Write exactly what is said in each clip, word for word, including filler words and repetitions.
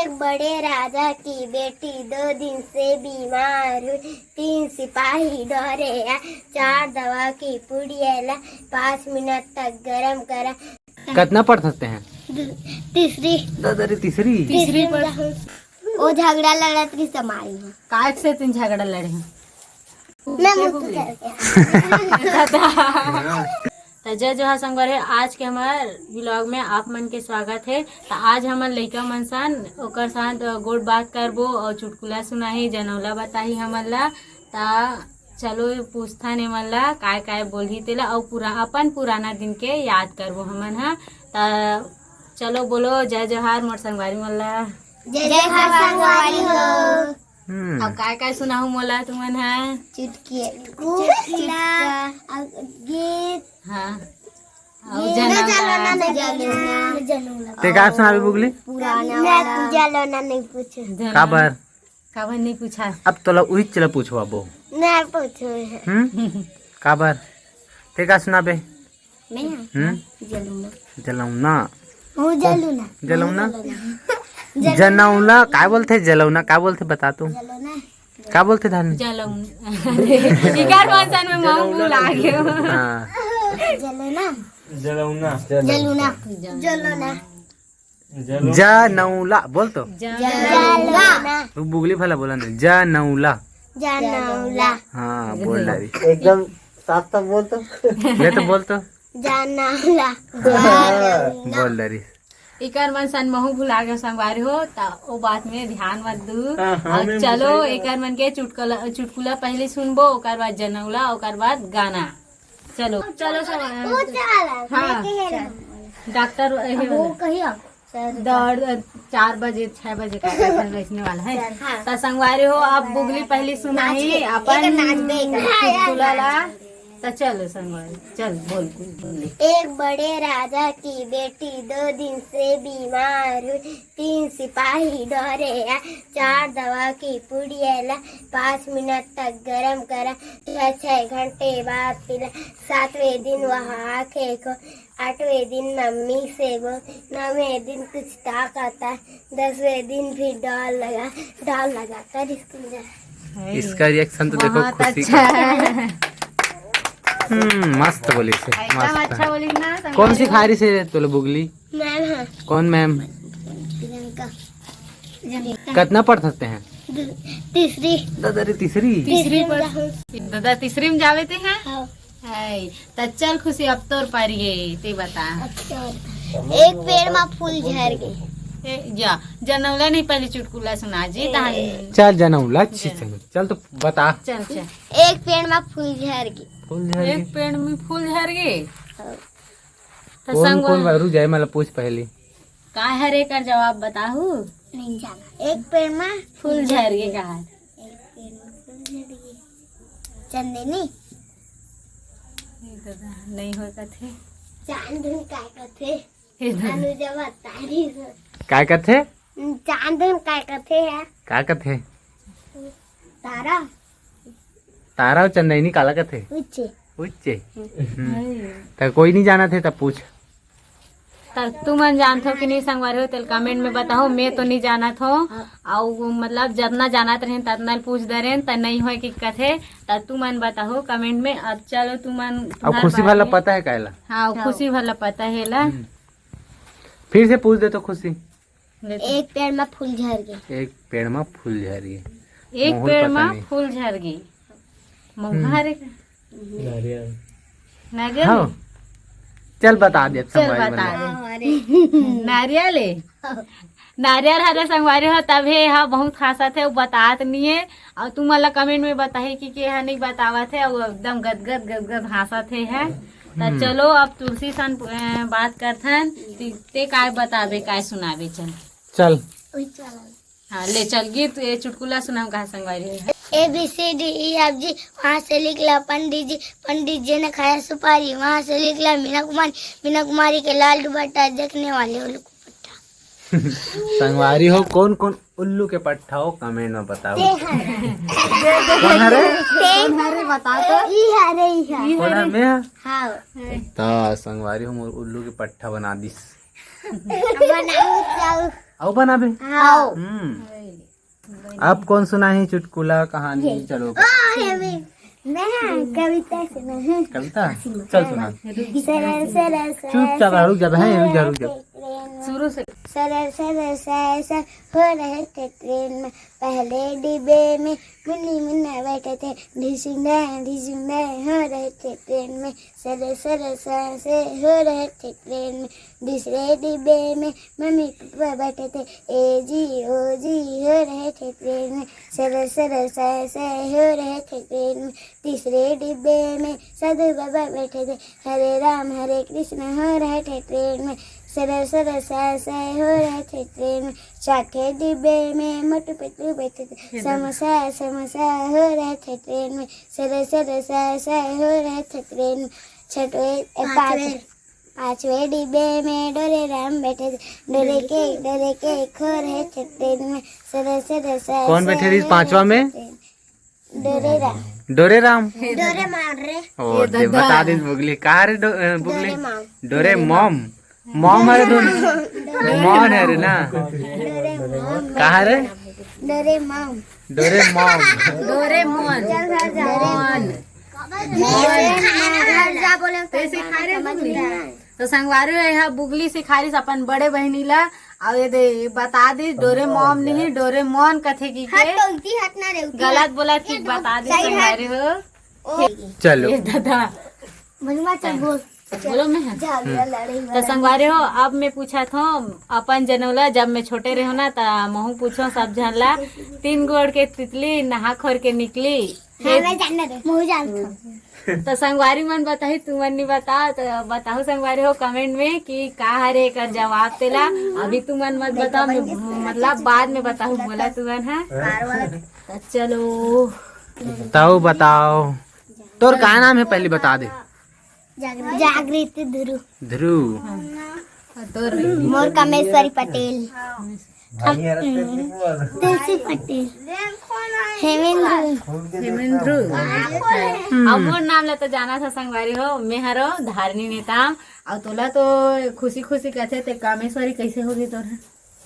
एक बड़े राजा की बेटी दो दिन से बीमार हुई। तीन सिपाही दौड़े आए, चार दवा की पुड़िया ला, पाँच मिनट तक गरम करा। कितना पढ़ सकते हैं? दू-, तीसरी। दादा रे, तीसरी? तीसरी पढ़। वो झगड़ा लड़त की समाई है। काहे से तुम झगड़ा लड़े हो? मैं मुंह तो करके। त जय जोहार संगवारी, आज के हमार व्लॉग में आप मन के स्वागत है। त आज हमन लइका मन सन ओकर साथ गोठ बात करबो और चुटकुला सुनाही, जनौला बताही हमन ला। त चलो पूछथन एमन ला काय काय बोलही तेला, और पूरा अपन पुराना दिन के याद करबो हमन ह। त चलो बोलो जय जोहार मोर संगवारी मन ला। जय जोहार संगवारी हो। हम्म। अब काय काय सुनाहू मोला तुमन ह? चुटकी, चुटकुला, गीत। हाँ। और ये जनौला। जनौला, जनौला। ते का सुनाबे बुगली? पुराना मैं वाला। जनौला नहीं पूछे। जनौला। काबर? काबर नहीं पूछा? अब तोला उही चला पूछवाबो। मैं पूछू है। हम्म? काबर? ते का सुनाबे? मैं? हम्म? जनौला। जनौला। वो जनौला। जनौला? जनौला। जनौला, काय बोलथे जनौला? काय बोलथे बता तो? जनौला। का बोलथे धानी? जनौला। इकर भाषा में मऊ भुला गेंव। हाँ। जनौला। जनौला। जनौला। जनौला। जनौला। जनौला। बोल तो। जनौला। तू बुगली भला बोला ना। जनौला। जनौला। हाँ, बोल डारी। एकदम साफ साफ बोल तो। ले तो बोल तो। जनौला। बोल डारी। इकर मन सन महू भुला गेंव संगवारी हो, त ओ बात में ध्यान मत दू। हाँ, हाँ, अब मैं चलो, भुला गेंव। इकर मन के चुटकुला, चुटकुला पहले सुनबो, ओकर बाद जनौला, ओकर बाद गाना। चलो, चलो सब। वो चला, हाँ। मैं कहे ना। डॉक्टर, ए, वो कहियो। दौड़, चार बजे, छह बजे का, का, का बेचने वाला है। हाँ। त संगवारी हो, आप बुगली पहली सुनाही, नाच के, अपन एक नाच दे, एक नाच। चुटकुला ला। त चलो संगवारी, चल बोल, बोल। एक बड़े राजा की बेटी दो दिन से बीमार हुई। तीन सिपाही दौड़े आए, चार दवा की पुड़िया ला, पाँच मिनट तक गरम करा, छह छह घंटे बाद पिला। सातवें दिन वह आंखें खोली, आठवें दिन मम्मी से बोली, नौवें दिन कुछ ताकत आई, दसवें दिन फिर डॉल लगा, डॉल लगा कर स्कूल जा। इसका रिएक्शन तो देखो बहुत खुशी अच्छा का। है। हम्म, मस्त बोली से, एकदम मस्त। अच्छा बोली ना, समझ कौन लो। सिखा रही से तोला बुगली? मैम है। कौन मैम? प्रियंका। कितना पढ़ सकते हैं? दू-, तीसरी। दादा रे, तीसरी? तीसरी तीसरी पढ़। में जाऊँ। दादा, तीसरी में जावे ते हैं? हाँ। है, त चल खुशी, अब तोर पारी है, ते बता। अच्छा, एक पेड़ में फूल झर गए। ए, जा, जनौला नहीं, पहले चुटकुला सुना जी, ए। तहन। चल जनौला, अच्छी ए। चल, चल तो बता। चल, चल। एक पेड़ में फूल झर गए। फूल झर गए? एक पेड़ में फूल झर गए? हाँ। त कौन, संगवा-, कौन बारू जाए, मतलब पूछ पहले। का हरे कर जवाब बताहू? नहीं जाना। एक पेड़ में फूल झर गए का है? एक पेड़ में फूल झर गए। चंदनी। ये दादा, नहीं होय कथे। चांद धुन काय कथे? हे दादा। अनुजवा तारी हो। काय कथे? चांद धुन काय कथे है? का कथे? तारा। तारा अउ चंदैनी काला कथे? उच्चे। उच्चे? हम्म। हम्म। त कोई नहीं जानत हे त पूछ। त तुमन जानथो कि नहीं संगवारी हो, तेल comment में बताओ। मैं तो नहीं जानत हो। हाँ। अउ मतलब जतना जानत रहेन ततना ल पूछ दरेन, त नहीं होय कि कथे, त तुमन बताओ comment में। अब चलो तुमन अब तुहार खुशी बारे भला में। पता है कायला? हाँ, हाँ। खुशी भला पता है ला। हम्म। फिर से पूछ दे तो खुशी। ले तो। एक पेड़ में फूल झर गए। एक पेड़ में फूल झर गए। एक मोहन पेड़ पता में नहीं। फूल झर गए। महुआ हम्म। रे का? नारियल। नारियल हाँ। ले? चल बता दे, चल संगवारी बता वाला। दे। हाँ, अरे। नारियल है। नारियल हरे संगवारी हो, तब हे हा बहुत हंसत हे, वो बतात नहीं है। और तुम वाला comment में बताही कि के हा नहीं बतावत है, वो एकदम गदगद गदगद हंसत हे है। त हम्म। चलो अब तुलसी सन, अ, बात करथन। ती-, ते काय बताबे, काय सुनाबे, चल। चल। हाँ, ले चल गीत, ये चुटकुला सुनाओ कहा संगवारी। A B C D E F G, वहाँ से निकला पंडित जी, पंडित जी ने खाया सुपारी, वहाँ से निकला मीना कुमारी, मीना कुमारी के लाल दुपट्टा, देखने वाले उल्लू को पट्टा। संगवारी हो, कौन कौन उल्लू के पट्टा हो, comment में बताओ। ते हैं। कौन हरे? ते कौन हरे, बता तो। ई हरे, ई हरे। कौन हरे, मैं? हाँ। त संगवारी हो, मोर उल्लू के पट्टा बना दिस। बनाऊ, जाऊ। अउ बनाबे। हाँ। हम्म। अब कौन सुनाही चुटकुला कहानी? चलो। ओ, ये भी। मैं कविता सुनाहूँ। कविता? चल सुना। सरल सरल सा चुपचाप सा रुक जा, बहन, रुक जा, रुक जा। ट्रेन में। शुरू से। सरल सरल सा सा हो रहे थे ट्रेन में। पहले डिब्बे में मुन्नी मुन्ना बैठे थे, ढिसुम ढाय, ढिसुम ढाय हो रहे थे ट्रेन में। सरल सरल सा से हो रहे थे ट्रेन में। दूसरे डिब्बे में मम्मी पापा बैठे थे, ए जी ओ जी हो रहे थे ट्रेन में। सरल सरल सा से हो रहे थे ट्रेन में। तीसरे डिब्बे में साधु बाबा बैठे थे, हरे राम हरे कृष्ण हो रहे थे ट्रेन में। सरल सरल सा से हो रहे थे ट्रेन में। चौथे डिब्बे में मोटू पतलू बैठे थे, समोसा समोसा हो रहे थे ट्रेन में। सरल सरल सा से हो रहे थे ट्रेन में। छठवें, ए, पाँच पाँचवें। पाँचवें डिब्बे में डोरे राम बैठे थे, डोरे के, डोरे के खो रहे थे ट्रेन में। सरल सरल सा कौन से बैठे रही हो पांचवा रहे में? थे ट्रेन। डोरे राम। डोरे राम। डोरे मार रे। ओ, ये दे, दादा। बता दे बुगली। कहाँ रे डो-, अ, बुगली? डोरे माम। डोरे मॉम। मॉम हरे दोनों। मॉम हरे ना। डोरे माम। कहाँ रे? डोरे माम। डोरे मॉम। डोरे मोन। चल घर जा। मोन। घर जा बोले तो सिखा रे समझ बुगली। नहीं आए। तो संगवारी हो, एहा बुगली सिखारिस अपन बड़े बहिनी ला। अउ ये दे, बता दी, डोरे मॉम नहीं, डोरे मोन कथे की हट के। तो उल्टी हट ना रे, उल्टी गलत हट। बोला कि ये बता दी सही हट। संगवारी हो। ओ। चलो। ये दादा। मनुआ चल बोल। बोलो मैं। झगड़ा लड़े तो वाला। संगवारी हो, अब मैं पूछत हूँ अपन जनोला, जब मैं छोटे रहो ना, त महू पूछो सब झन ला, तीन गोड़ के तितली नहा खोर के निकली। हाँ, मैं जानना रे, महू जानत हूँ। तो संगवारी मन बताही, तुमन नहीं बताओ, तो बताओ संगवारी हो कमेंट में कि का हरे एकर जवाब तेला। अभी तुमन मत बताओ, मैं, मतलब बाद में बताओ, बोला तुमन, हाँ? तो चलो। बताओ, बताओ। तोर का नाम है, पहले बता दे। जागृति ध्रुव। ध्रुव। हाँ, तोर? मोर कामेश्वरी पटेल। तुलसी पटेल। हेमेंद्र। हेमेंद्र। हम्म। अब मोर नाम ला तो जाना था संगवारी हो, मैं हरो धारनी नेताम। अब तोला तो खुशी खुशी कहते ते कामेश्वरी कैसे होगी तोर?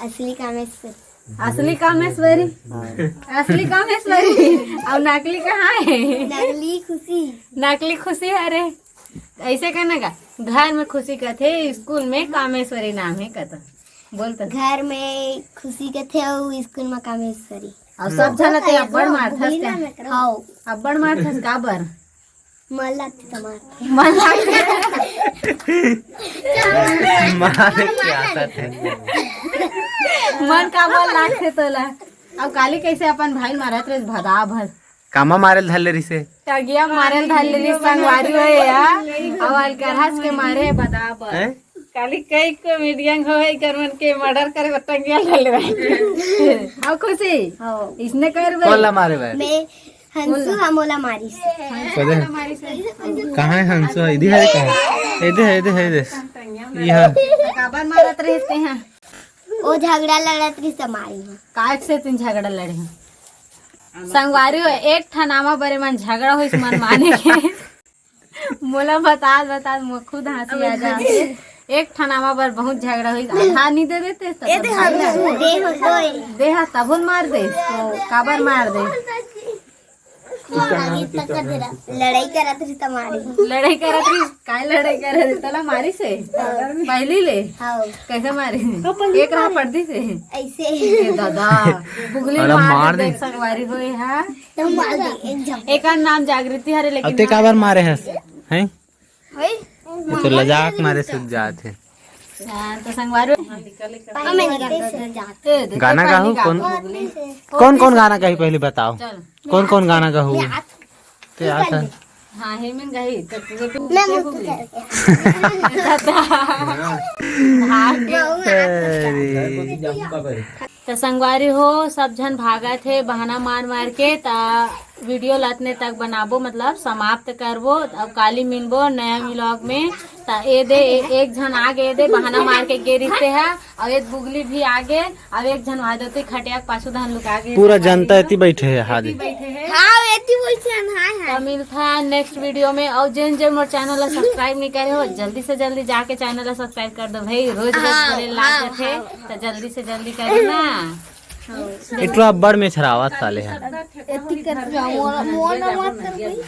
असली कामेश्वरी। असली कामेश्वरी। असली कामेश्वरी। अब नकली कहाँ है? नकली खुशी। नकली खुशी, अरे। ऐसे कहना का, घर में खुशी कथे, स्कूल में कामेश्वरी नाम है कथा। बोल तो। घर में खुशी कथे अउ स्कूल में कामेश्वरी। अउ सब झन ते अब्बड़ मारथस का? हाँ। अब्बड़ मारथस काबर? मन लागथे त मारथे। मन लागथे। मारे क्या आदत है? मन काबर लागथे तोला? अब काली कैसे अपन भाई मारत रहे भदा भद? कामा मारेल धर ले रिसे। टगिया मारेल धर ले रिस संगवारी हो या। अउ अलकरहस के मारे बदा बर। हैं? काली कई comedian हो है कर मन के murder करे बर टंगिया ले ले। हाँ खुशी। हाँ। इसने कर बे। कौन ला मारे बे? मैं हंसू हम ओला मारिस। कदे? कहाँ है हंसू? इधर है कहाँ? इधर है, इधर है, इधर। यहाँ। काबर मारत रहे इसके यहाँ? ओ झगड़ा लड़त रहिस त मारे हंव। काहे से तुम झगड़ा लड़े हो? संगवारी हो, एक ठन आमा बरे मन झगड़ा होइस मन माने के। मोला बतात बतात मोर खुद हंसी आ जाथे। एक ठन आमा बर बहुत झगड़ा होइस, आधा नी दे देते त ए दे भाई हंसू, दे हो कोई। दे हा तभुन मार दे, तो काबर मार दे? लड़ाई करत रही त मारी। लड़ाई करत रही, काय लड़ाई करत रही? तला मारी से? हाँ। पहली ले? हाँ। कैसे मारी? एक राह पड़ दी से? ऐसे। ए दादा, बुगली अरे मार मार दे, दे। संगवारी होए हा। तो मार दे, एक झपट। एकर नाम जागृति हरे, लेकिन अब ते काबर मारे हस? हैं? वही? ये तो लजाक मारे सूझ जात हे। हाँ, तो संगवारी। हमें नहीं करते। ए, दे, गाना पहली गाहू, गा, कौन, बुगली। कौन, कौन गाना गाही पहले बताओ? चल। कौन, कौन गाना गाहू? ते आता। हाँ, हेमन गाही, तो तुझे तो मैं मुझे मुझे करके। दादा। भाग गया। अरे। त संगवारी हो, सब झन भागत हे बहाना मार मार के। त video ल अतने तक बनाबो, मतलब समाप्त करबो। अब काली मिलबो नया vlog में। त ए दे, ए-, एक झन आगे ए दे बहाना मार के गे रिहिस हे, अउ एक बुगली भी आगे, अउ एक झन वादती खटिया के पाछू धान लुका गे। पूरा जनता एती बैठे हे, हाँ एती दे। बैठे हे। हाँ, तो मिलता है नेक्स्ट वीडियो में। और जेन जेन मोर चैनल ला सब्सक्राइब नहीं करे हो, जल्दी से जल्दी जाके चैनल ला सब्सक्राइब कर दो भाई। रोज रोज हाँ, बोले लाग हाँ, जाथे, हाँ। तो जल्दी से जल्दी कर दो ना। इतना बड़ में छरावत साले है। एती कर मोर मोर ना मत कर भाई।